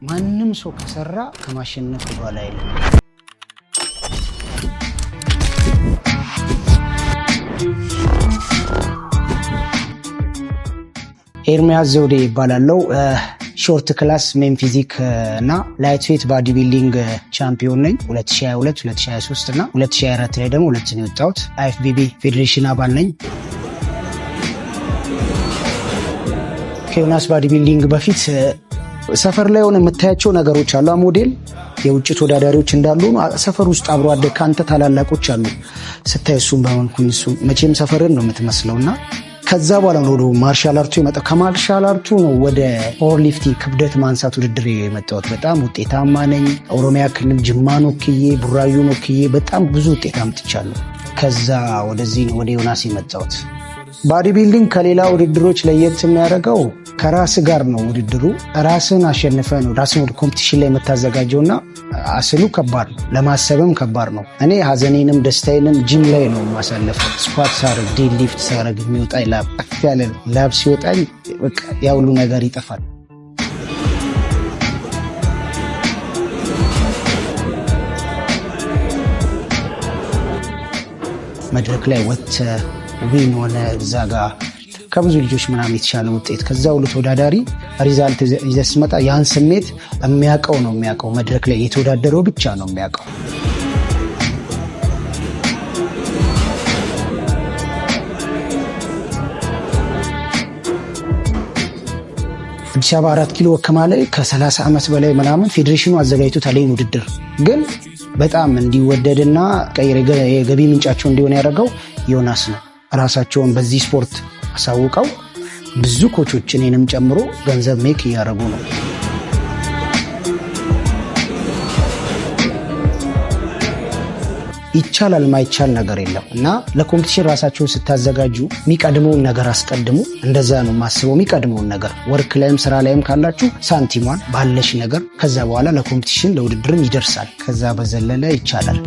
ማንም ሰው ከሰራ ከማሸነፍ ወደኋላ አይልም። ኤርሚያስ ዘውዴ እባላለው። Short class men physique እና lightweight bodybuilding champion ነኝ። 2022፣ 2023 እና 2024 ላይ ደግሞ ሁለት ነው የወጣሁት። IFBB ፌዴሬሽን አባል ነኝ። ከዮናስ bodybuilding በፊት ሰፈር ላይ ሆነ የምታያቸው ነገሮች አሉ። ሞዴል የውጭ ተወዳዳሪዎች እንዳሉ ሰፈር ውስጥ አብሮ አደግ ከአንተ ታላላቆች አሉ። ስታይ እሱን በመንኩኝ እሱ መቼም ሰፈርን ነው የምትመስለው እና ከዛ በኋላ ነው ወደ martial art ኡ የመጣው። ከ martial art ኡ ነው ወደ powerlifting ክብደት ማንሳት ውድድር የመጣሁት። በጣም ውጤታማ ነኝ። ኦሮሚያ ክልል ጅማን ወክዬ፣ ቡራዩን ወክዬ በጣም ብዙ ውጤት አምጥቻለሁ። ከዛ ወደዚህ ነው ወደ ዮናስ የመጣሁት። Bodybuilding ከሌላ ውድድሮች ለየት የሚያደርገው ከራስ ጋር ነው ውድድሩ። ራስን አሸንፈ ነው ራስን ወደ competition ላይ የምታዘጋጀው እና አስሉ ከባድ ነው፣ ለማሰብም ከባድ ነው። እኔ ሀዘኔንም ደስታዬንም ጂም ላይ ነው የማሳለፈው። Squat ሳረግ፣ deadlift ሳረግ የሚወጣኝ ላብ፣ ከፍ ያለ ላብ ሲወጣኝ በቃ ያ ሁሉ ነገር ይጠፋል። መድረክ ላይ ወጥተህ win ሆነ እዛ ጋ ከብዙ ልጆች ምናምን የተሻለ ውጤት ከዛ ሁሉ ተወዳዳሪ result ይዘህ ስትመጣ ያን ስሜት የሚያውቀው ነው የሚያውቀው። መድረክ ላይ የተወዳደረው ብቻ ነው የሚያውቀው። አዲስ አበባ 4 ኪሎ ወከማ ላይ ከ30 ዓመት በላይ ምናምን ፌዴሬሽኑ አዘጋጅቶታል ይህን ውድድር። ግን በጣም እንዲወደድና የገቢ ምንጫቸው እንዲሆን ያደረገው ዮናስ ነው። ራሳቸውን በዚህ ስፖርት አሳውቀው ብዙ coach ኦች እኔንም ጨምሮ ገንዘብ make እያደረጉ ነው። ይቻላል፣ ማይቻል ነገር የለም እና ለ competition ራሳችሁን ስታዘጋጁ የሚቀድመውን ነገር አስቀድሙ። እንደዛ ነው የማስበው። የሚቀድመውን ነገር work ላይም ስራ ላይም ካላችሁ ሳንቲሟን ባለሽ ነገር ከዛ በኋላ ለ competition ለውድድርም ይደርሳል። ከዛ በዘለለ ይቻላል።